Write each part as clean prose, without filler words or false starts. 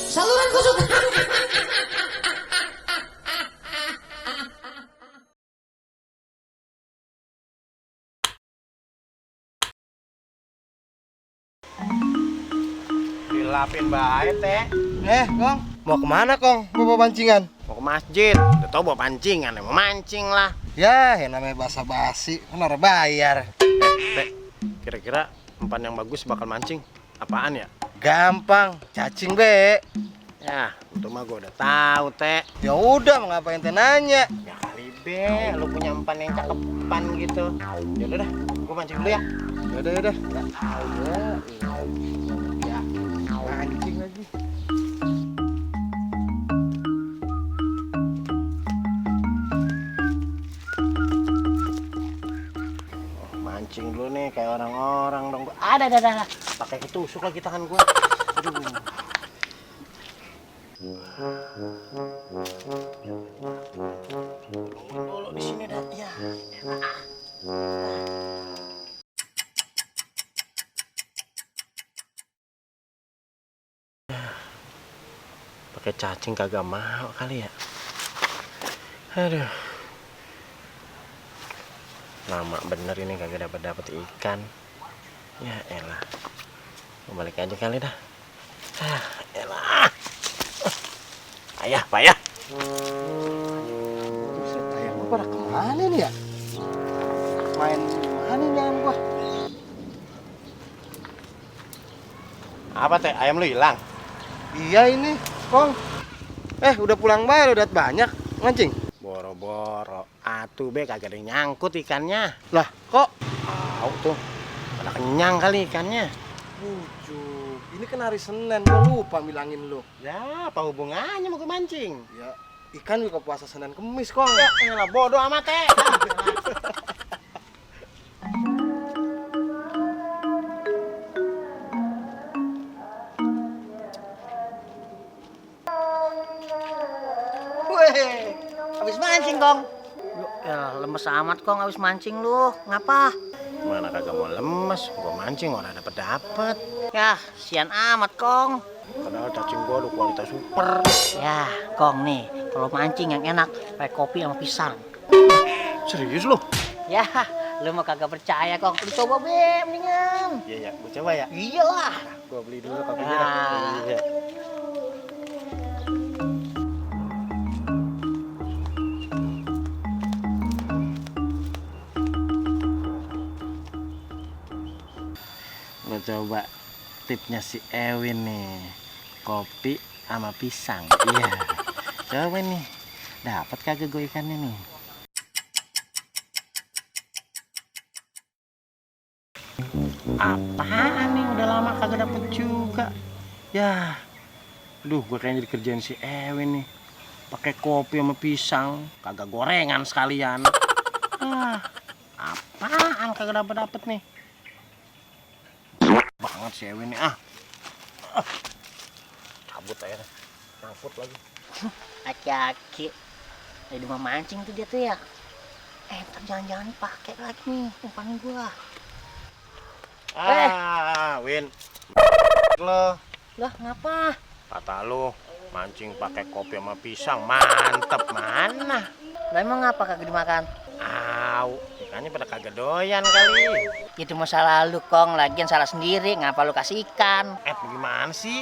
Saluran kusuk. Dilapin baik teh. Kong, mau kemana Kong? Bawa pancingan? Mau ke masjid. Udah tau bawa pancingan, mau mancing lah. Ya, yang namanya basa-basi, kan harus bayar. Teh, kira-kira umpan yang bagus bakal mancing apaan ya? Gampang, cacing be. Ya, untuk mah gue udah tahu teh. Ya udah, mau ngapain teh nanya? Ya kali be, lu punya umpan yang cakepan gitu. Ya udah dah, gue mancing dulu ya. Yaudah. Nggak tahu ya. Mancing lagi. Mancing dulu nih kayak orang-orang dong. Ada. Pakai ketusuk lagi tangan gue. Aduh. Dulu di sini dah. Ya. Pakai cacing kagak mau kali ya. Aduh. Lama bener ini kagak dapat ikan. Ya elah. Mau balik aja kali dah. Elah. Payah. Buset, ayam gua pada kemana nih ya? Main mana nih ayam gua? Apa teh? Ayam lu hilang? Iya ini, Kong. Udah pulang bayar, udah banyak mancing. Boro-boro. Atuh be kagak ada yang nyangkut ikannya. Lah, kok? Tahu tuh. Pada kenyang kali ikannya. Bujuk, ini kan hari Senin, gua lupa bilangin lu. Ya, apa hubungannya mau ke mancing? Ya, ikan juga puasa Senin Kemis, Kong. Ya elah bodoh amat teh. Weh, habis mancing Kong. Ya lemes amat Kong habis mancing lu. Ngapa? Mana kagak mau lemes, gua mancing orang dapet. Ya, sian amat Kong. Padahal cacing gua udah kualitas super. Ya, Kong nih, kalau mancing yang enak pakai kopi sama pisang. Serius lu? Ya, lu mah kagak percaya Kong. Lu coba be, mendingan. Iya, gua coba ya. Iyalah. Gua beli dulu kopinya. Ah. Iya. Gua coba tipsnya si Ewin nih. Kopi sama pisang. Iya. Coba nih. Dapat kagak gue ikannya nih? Apaan nih? Udah lama kagak dapet juga. Ya. Duh, gue kayaknya dikerjain si Ewin nih. Pakai kopi sama pisang, kagak gorengan sekalian. Apaan kagak dapet nih? Banget si Ewin nih. Cabut aja deh. Nyangkut lagi. Aki-aki. Jadi mau mancing tuh dia tuh ya. Ntar jangan-jangan pakai lagi nih umpan gua. Win. Lo. Lah, ngapa? Kata lu mancing pakai kopi sama pisang mantep mana? Lah emang ngapa kagak dimakan? Ikannya pada kagak doyan kali. Itu masalah lu Kong, lagian salah sendiri. Ngapa lu kasih ikan? Gimana sih?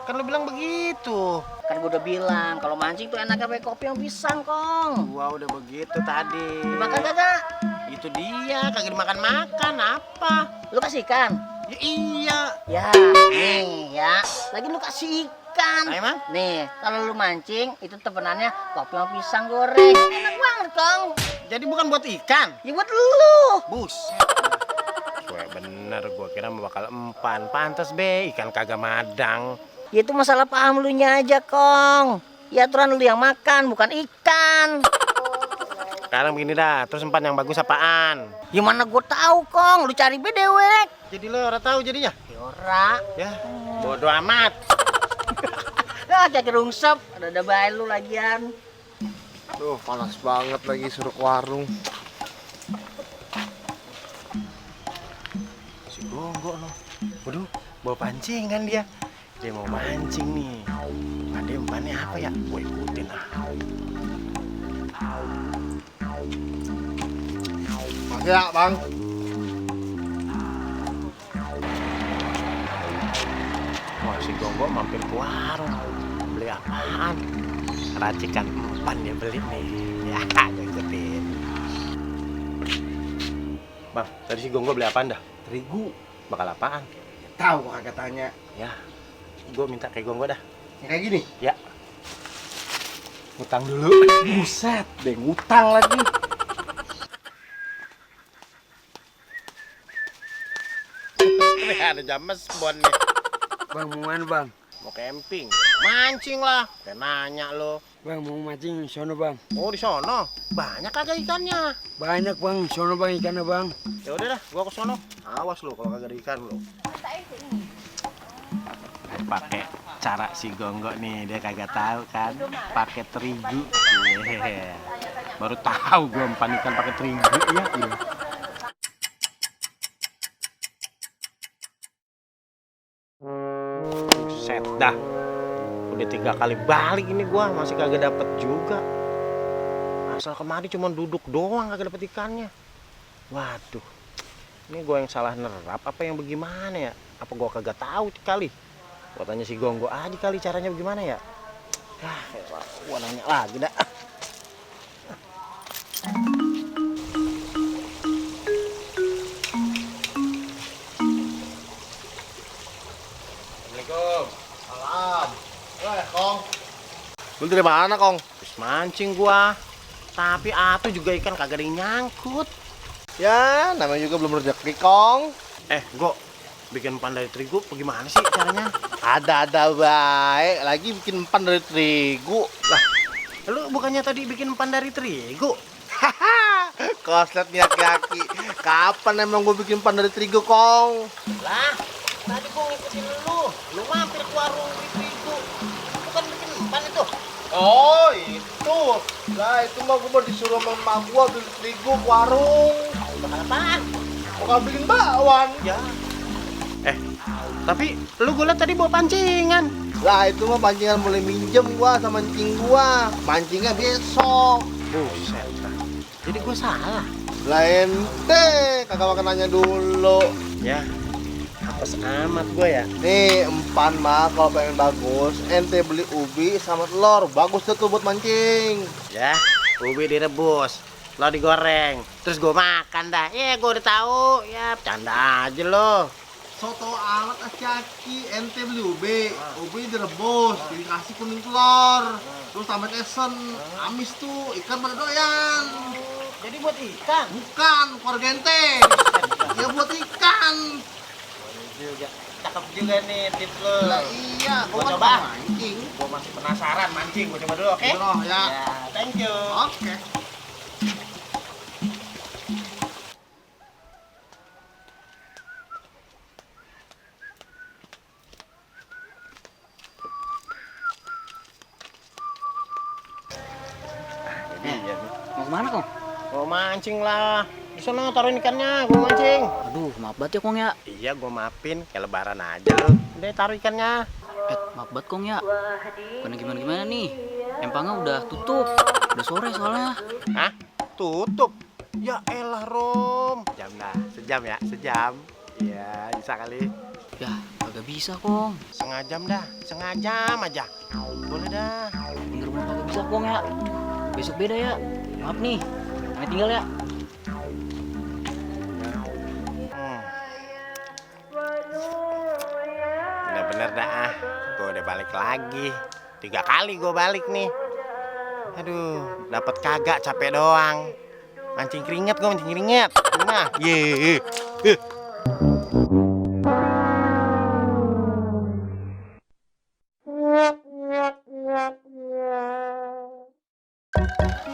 Kan lu bilang begitu. Kan gua udah bilang kalau mancing tuh enaknya pakai kopi yang pisang Kong. Gua udah begitu tadi. Dimakan kagak? Itu dia, kagak dimakan-makan apa? Lu kasih ikan? Ya iya. Ya, nih ya. Lagi lu kasih ikan. Emang? Nih, kalau lu mancing itu tepenannya kopi sama pisang goreng. Enak banget Kong. Jadi bukan buat ikan. Ya buat lu. Bus. Gue bener, gua kira mau bakal empan. Pantes be, ikan kagak madang. Ya itu masalah paham lu nya aja Kong. Ya aturan lu yang makan, bukan ikan. Sekarang begini dah, terus empan yang bagus apaan? Ya mana gua tahu Kong, lu cari be dewek. Jadi lo ora tahu jadinya? Yora. Ya, bodo amat. Ah, kayak kerungsep, ada bayi lu lagian. Duh, panas banget lagi suruh ke warung. gonggok loh. Waduh, bawa pancingan dia. Dia mau mancing nih. Ada umpannya apa ya? Gue ikutin ah. Makasih ya, Bang. Wah, si gonggok mampir ke warung. Beli apaan? Racikan umpan dia beli nih. Ya, gue ikutin. Bang, tadi si gonggok beli apaan dah? Terigu. Bakal apaan? Tahu kagak tanya. Ya, gue minta kayak gonggok dah. Ya, kayak gini. Ya. Ngutang dulu. Buset, deh ngutang lagi. Ada james bon nih. Bang, mau mana bang? Mau camping. Mancing lah. Kayak nanya lo. Bang, mau mancing sono bang. Oh, di sono. Banyak kagak ikannya. Banyak bang, sono bang ikannya bang. Ya udah dah, gua ke sono. Awas lo kalau kagak ada ikan lo. Pakai cara si gonggok nih, dia kagak tahu kan. Pakai terigu. Yeah. Baru tahu gua umpan ikan pakai terigu ya. Iya. Set dah. Udah 3 kali balik ini gua masih kagak dapet juga. Asal kemari cuma duduk doang kagak dapet ikannya. Waduh. Ini gua yang salah nerap apa yang bagaimana ya? Apa gua kagak tahu kali? Gua tanya si gonggok aja kali caranya bagaimana ya? Gua nanya lagi dah. Assalamualaikum. Salam. Kong. Lu dari mana, Kong? Terus mancing gua. Tapi atuh juga ikan kagak ada yang nyangkut. Ya, namanya juga belum rezeki, Kong. Gua bikin umpan dari terigu bagaimana sih caranya? Ada baik. Lagi bikin umpan dari terigu. Lah, lu bukannya tadi bikin umpan dari terigu? Haha, koslet nih aki-aki. Kapan emang gue bikin umpan dari terigu, Kong? Lah, tadi gua ngikutin lu. Lu mampir ke warung beli terigu. Bukan bikin umpan itu. Oh, itu. Lah, itu mah gue mau disuruh sama emak gue beli terigu ke warung. Bakal apaan? Bakal bikin bakwan. Ya. Tapi lu gue liat tadi bawa pancingan. Lah, itu mah pancingan boleh minjem gua sama mancing gua. Mancingnya besok. Buset. Jadi gue salah. Lah ente, kagak makan nanya dulu. Ya. Apes amat gue ya. Nih, empan mah kalau pengen bagus, ente beli ubi sama telur. Bagus tuh buat mancing. Ya, ubi direbus, lo digoreng, terus gue makan dah. Ya, gue udah tahu. Ya, bercanda aja lo. Soto alat aki-aki, ente beli ubi direbus, dikasih kuning telur, terus tambah esen, amis tuh, ikan pada doyan. Jadi buat ikan. Bukan, keluarga ente. Ya buat ikan. Juga. Cakep juga nih tips lo. Lah iya, Gua kan coba. mancing. Gue masih penasaran mancing, gue coba dulu, oke? Iya, ya. Thank you. Oke. Iya nih. Mau kemana kong? Mau mancing lah. Di sana taruhin ikannya, gue mancing. Aduh, maaf banget ya kong ya. Iya, gue maafin. Kayak lebaran aja lo. Udah taruh ikannya. Maaf banget kong ya. Bukan gimana-gimana nih. Empangnya udah tutup. Udah sore soalnya. Hah? Tutup? Ya elah Rom. Jam dah, sejam ya, sejam. Iya, bisa kali. Ya, kagak bisa kong. Setengah jam dah, setengah jam aja. Boleh dah. Bener-bener kagak bisa kong ya. Besok beda ya. Maaf nih. Kami tinggal ya. Bener-bener dah ah. Gue udah balik lagi. 3 kali gue balik nih. Aduh, dapat kagak capek doang. Mancing keringet gue, mancing keringet. Nah, ye.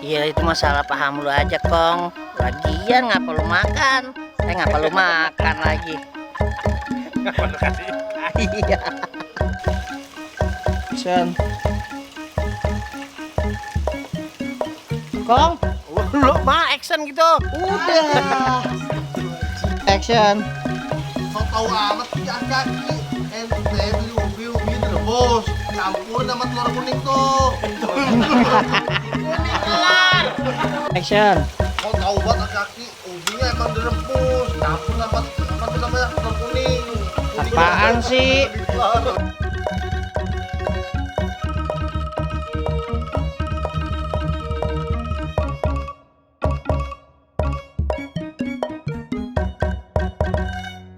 Iya itu masalah paham lu aja Kong. Lagian ngapa lu makan? Ngapa lu makan lagi? Ngapa lu kasih? Iya. Sen. Kong, Lu mah action gitu. udah. Action. So tau amat sih aki-aki. Ente beli ubi direbus, campurin sama telur kuning tuh. Action. Kau tahu banget aki-aki, ubinya emang direbus, campur sama telur kuning. Apaan sih? Telur.